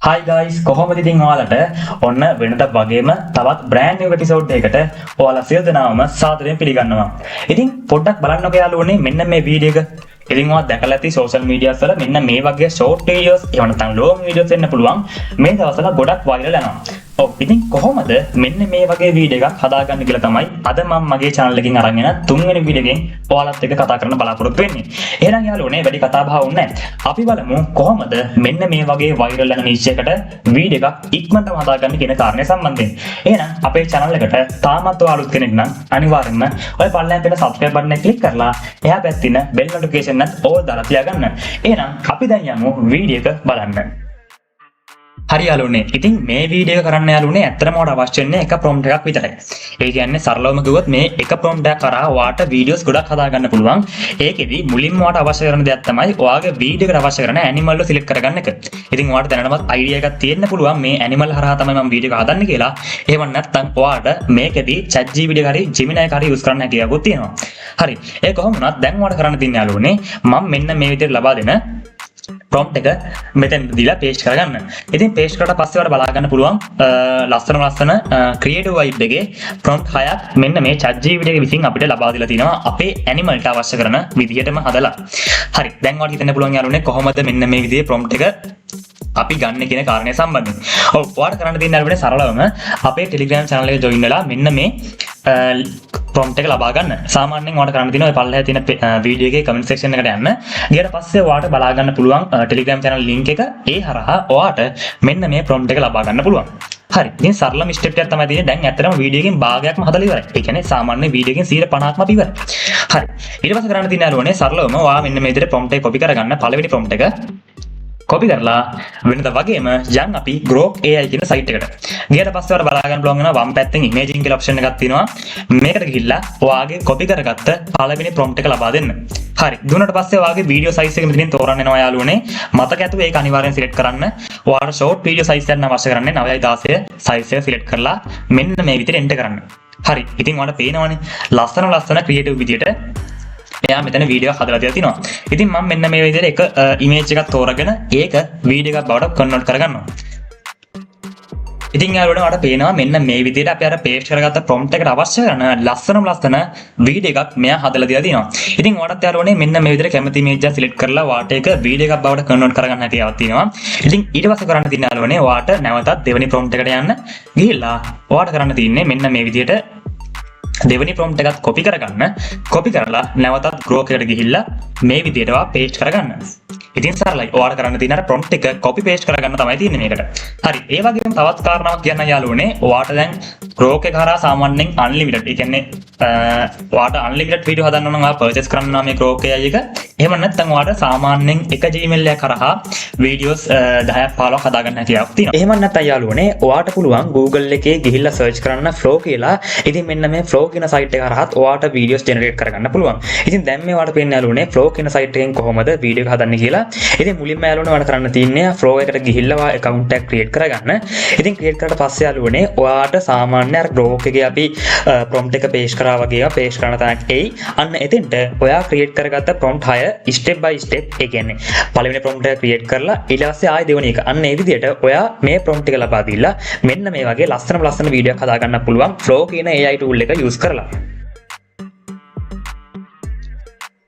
හයි guys, කොහොමද ඉතින් ඔයාලට? ඔන්න වෙනදත් වගේම තවත් බ්‍රෑන්ඩ් නිව් එපිසෝඩ් එකකට ඔයාලා සියලු දෙනාම සාදරයෙන් පිළිගන්නවා. ඉතින් පොඩ්ඩක් බලන්නකෝ යාළුවනේ මෙන්න මේ වීඩියෝ එක. ඉතින් ඔයා දැකලා ඇති සෝෂල් මීඩියාස් වල මෙන්න මේ වගේ ෂෝට් වීඩියෝස්, එහෙම නැත්නම් ලොං වීඩියෝස් වෙන්න පුළුවන්, මේ දවස්වල ගොඩක් වයිරල් යනවා. ඔව්, ඉතින් කොහොමද මෙන්න මේ වගේ වීඩියෝ එකක් හදාගන්න කියලා තමයි අද මම මගේ channel එකකින් අරන් එන තුන්වෙනි වීඩියෝ එකෙන් ඔයාලත් එක්ක කතා කරන්න බලාපොරොත්තු වෙන්නේ. එහෙනම් යාළුවනේ, වැඩි කතා බහ ඕනේ නැහැ. අපි බලමු කොහොමද මෙන්න මේ වගේ වයිරල් යන නිච් එකට වීඩියෝ එකක් ඉක්මනටම හදාගන්න කියන කාරණය සම්බන්ධයෙන්. එහෙනම් අපේ channel එකට තාමත් ඔයා අලුත් කෙනෙක් නම් අනිවාර්යෙන්ම ඔය පල්ලෙන් තියෙන subscribe button එක ක්ලික් කරලා එහා පැත්තේ තියෙන bell notification එකත් ඕල් දාලා තියාගන්න. එහෙනම් අපි දැන් යමු වීඩියෝ එක බලන්න. හරි යාළුවනේ. ඉතින් මේ වීඩියෝ එක කරන්න යාළුවනේ, ඇත්තටම ඔයාලට අවශ්‍ය වෙන්නේ එක ප්‍රොම්ප්ට් එකක් විතරයි. ඒ කියන්නේ සරලවම කිව්වොත් මේ එක ප්‍රොම්ප්ට් එකක් කරා ඔයාට වීඩියෝස් ගොඩක් හදාගන්න පුළුවන්. ඒකෙදි මුලින්ම ඔයාට අවශ්‍ය කරන දෙයක් තමයි ඔයාගේ වීඩියෝ එකට අවශ්‍ය කරන ඇනිමල් එක සිලෙක්ට් කරගන්න එක. ඉතින් ඔයාට දැනටමත් අයිඩියා එකක් තියෙන්න පුළුවන් මේ ඇනිමල් හරහා තමයි මම වීඩියෝ එක හදන්නේ කියලා. එහෙම නැත්නම් ඔයාට මේකෙදි ChatGPT හරි Gemini එක හරි යූස් කරන්න හැකියාවකුත් තියෙනවා. හරි. ඒ කොහොම වුණත් දැන් ඔයාට කරන්න තියෙන්නේ යාළුවනේ, මම මෙන්න මේ විදිහට ලබා දෙන ප්‍රොම්ප්ට් එක මෙතෙන් දීලා පේස්ට් කරගන්න. ඉතින් පේස්ට් කරලා පස්සේ ඔයාලට බලා ගන්න පුළුවන් ලස්සන ලස්සන ක්‍රියේටිව් වයිබ් එකේ ප්‍රොම්ප්ට් හයක් මෙන්න මේ ChatGPT එක විසින් අපිට ලබා දීලා තිනවා අපේ ඇනිමල්ට අවශ්‍ය කරන විදිහටම හදලා. හරි. දැන් ඔයාලට හිතන්න පුළුවන් යාළුවනේ, කොහොමද මෙන්න මේ විදිහේ ප්‍රොම්ප්ට් එක අපි ගන්න කියන කාරණය සම්බන්ධයෙන්. ඔව්, ඔයාලට කරන්න තියෙන යාළුවනේ, සරලවම අපේ Telegram channel එකට join වෙලා මෙන්න මේ ප්‍රොම්ප්ට් එක ලබා ගන්න. සාමාන්‍යයෙන් ඔයාලට කරන්න තියෙන ඔය පල්ලෙහා තියෙන වීඩියෝ එකේ කමෙන්ට් සෙක්ෂන් එකට යන්න. ගියට පස්සේ ඔයාලට බලා ගන්න පුළුවන් Telegram channel link එක. ඒ හරහා ඔයාට මෙන්න මේ ප්‍රොම්ප්ට් එක ලබා ගන්න පුළුවන්. හරි. ඉතින් සරලම ස්ටෙප් එකක් තමයි තියෙන්නේ. දැන් ඇත්තටම වීඩියෝ එකෙන් භාගයක්ම හදලා ඉවරයි. ඒ කියන්නේ සාමාන්‍ය වීඩියෝ එකෙන් 50%ක්ම අපි ඉවරයි. හරි. ඊට පස්සේ කරන්න තියෙන යාළුවනේ, සරලවම ඔයා මෙන්න මේ විදිහට ප්‍රොම්ප්ට් එක කොපි කරගන්න. පළවෙනි ප්‍රොම්ප්ට් එක කොපි කරලා වෙනද වගේම යන් අපි Grok AI කියන සයිට් එකට. ගියට පස්සේ ඔයාලට බලා ගන්න පුළුවන් වෙනවා වම් පැත්තෙන් ඉමේජින් කියලා ඔප්ෂන් එකක් තියෙනවා. මේකට ගිහිල්ලා ඔයාගේ කොපි කරගත්ත පළවෙනි ප්‍රොම්ප්ට් එක ලබා දෙන්න. හරි. දුන්නට පස්සේ ඔයාගේ වීඩියෝ සයිස් එක මෙතනින් තෝරන්න එනවා යාළුවනේ. මතක ඇතුව ඒක අනිවාර්යෙන් සිලෙක්ට් කරන්න. ඔයාලට ෂෝට් වීඩියෝ සයිස් එකක් නම් අවශ්‍ය කරන්නේ 9:16 සයිස් එක සිලෙක්ට් කරලා මෙන්න මේ විදිහට එන්ටර් කරන්න. හරි. ඉතින් ඔයාලට පේනවනේ ලස්සන ලස්සන ක්‍රියේටිව් විදිහට එයා මෙතන වීඩියෝ එකක් හදලා දීලා තිනවා. ඉතින් මම මෙන්න මේ විදිහට එක ඉමේජ් එකක් තෝරගෙන ඒක වීඩියෝ එකක් බවට කන්වර්ට් කරගන්නවා. ඉතින් යාළුවනේ, ඔයාලට පේනවා මෙන්න මේ විදිහට අපි අර පේස්ට් කරගත්ත ප්‍රොම්ප්ට් එකට අවශ්‍ය කරන ලස්සනම ලස්සන වීඩියෝ එකක් මෙයා හදලා දීලා තිනවා. ඉතින් ඔයාලටත් යාළුවනේ, මෙන්න මේ විදිහට කැමති ඉමේජ් එකක් සිලෙක්ට් කරලා ඔයාට ඒක වීඩියෝ එකක් බවට කන්වර්ට් කරගන්න හැකියාවක් තියෙනවා. ඉතින් ඊට පස්සේ කරන්න තියෙන යාළුවනේ, ඔයාට නැවතත් දෙවෙනි ප්‍රොම්ප්ට් එකට යන්න. ගිහිල්ලා ඔයාට කරන්න තියෙන්නේ මෙන්න මේ විදිහට දෙවෙනි ප්‍රොම්ප්ට් එකත් කොපි කරගන්න. කොපි කරලා නැවතත් Grok එකට ගිහිල්ලා මේ විදිහට ඔයා පේස්ට් කරගන්න. ඉතින් සරලයි. ඔයාලට කරන්න තියෙන අර ප්‍රොම්ප්ට් එක කොපි පේස්ට් කරගන්න තමයි තියෙන්නේ මේකට. හරි. ඒ වගේම තවත් කාරණාවක් කියන්න යාළුවනේ. ඔයාට දැන් Grok එක හරහා සාමාන්‍යයෙන් අන්ලිමිටඩ්. ඒ කියන්නේ ඔයාට අන්ලිමිටඩ් වීඩියෝ හදන්න නම් ඔයා පර්චේස් කරන්න ඕන මේ Grok AI එක. එහෙම නැත්නම් ඔයාට සාමාන්‍යයෙන් එක Gmail එකක් හරහා වීඩියෝස් 10ක් 15ක් හදාගන්න හැකියාවක් තියෙනවා. එහෙම නැත්නම් යාළුවනේ, ඔයාට පුළුවන් Google එකේ ගිහිල්ලා සර්ච් කරන්න Flow කියලා. ඉතින් මෙන්න මේ Flow කියන සයිට් එක හරහාත් ඔයාට වීඩියෝස් ජෙනරේට් කරගන්න පුළුවන්. ඉතින් දැන් මේ ඔයාට පේන්නේ යාළුවනේ, Flow කියන සයිට් එකෙන් කොහොමද වීඩියෝ එක හදන්නේ කියලා. ඉතින් මුලින්ම යාළුවනේ, ඔයාලට කරන්න තියෙන්නේ Flow එකට ගිහිල්ලා ඔයා ඇකවුන්ට් එකක් ක්‍රියේට් කරගන්න. ඉතින් ක්‍රියේට් කරාට පස්සේ යාළුවනේ, ඔයාට සාමාන්‍ය අර Grok එකේ අපි ප්‍රොම්ප්ට් එක පේස්ට් කරා වගේ ඒවා පේස්ට් කරන තැනක් එයි. අන්න එතෙන්ට ඔයා ක්‍රියේට් කරගත්ත ප්‍රොම්ප්ට් 6 ස්ටෙප් බයි ස්ටෙප්, ඒ කියන්නේ පළවෙනි ප්‍රොම්ප්ට් එක ක්‍රියේට් කරලා ඊට පස්සේ ආයෙ දෙවෙනි එක. අන්න ඒ විදිහට ඔයා මේ ප්‍රොම්ප්ට් එක ලබා දීලා මෙන්න මේ වගේ ලස්සනම ලස්සන වීඩියෝ එකක් හදාගන්න පුළුවන් Flow කියන AI tool එක යූස් කරලා.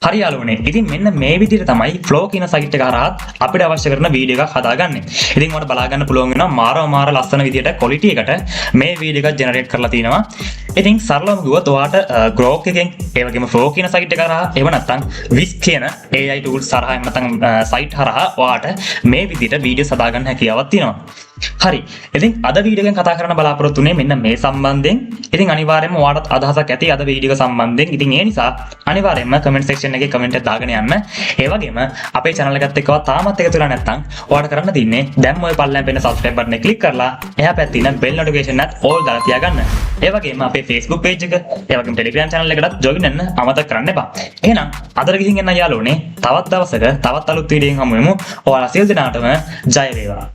හරි යාළුවනේ. ඉතින් මෙන්න මේ විදිහට තමයි Flow කියන සයිට් එක හරහා අපිට අවශ්‍ය කරන වීඩියෝ එකක් හදාගන්නේ. ඉතින් ඔයාලට බලා ගන්න පුළුවන් වෙනවා මාරම මාර ලස්සන විදිහට ක්වොලිටි එකට මේ වීඩියෝ එකක් ජෙනරේට් කරලා තිනවා. ඉතින් සරලවම කිව්වොත් ඔයාට Grok එකෙන්, ඒ වගේම Flow කියන සයිට් එක හරහා, එහෙම නැත්නම් Whisk කියන AI tools හරහා, එහෙම නැත්නම් සයිට් හරහා ඔයාට මේ විදිහට වීඩියෝස් හදාගන්න හැකියාවක් තියෙනවා. හරි. ඉතින් අද වීඩියෝ එකෙන් කතා කරන්න බලාපොරොත්තු වෙන්නේ මෙන්න මේ සම්බන්ධයෙන්. ඉතින් අනිවාර්යයෙන්ම ඔයාලටත් අදහසක් ඇති අද වීඩියෝ එක සම්බන්ධයෙන්. ඉතින් ඒ නිසා අනිවාර්යයෙන්ම කමෙන්ට් සෙක්ෂන් එකේ කමෙන්ට් එකක් දාගෙන යන්න. ඒ වගේම අපේ channel එකත් එක්කවත් තාමත් එකතු වෙලා නැත්නම් ඔයාලට කරන්න තියෙන්නේ දැන් ඔය පල්ලෙන් පෙන්න subscribe button එක ක්ලික් කරලා එහා පැත්තේ තියෙන bell notification එකත් all දාලා තියාගන්න. ඒ වගේම අපේ Facebook page එක, ඒ වගේම Telegram channel එකටත් join වෙන්න අමතක කරන්න එපා. එහෙනම් අදට ගිහින් එන්න යාළුවනේ. තවත් දවසක තවත් අලුත් වීඩියෝ එකකින් හමු වෙමු. ඔයාලා සියලු දෙනාටම ජය වේවා.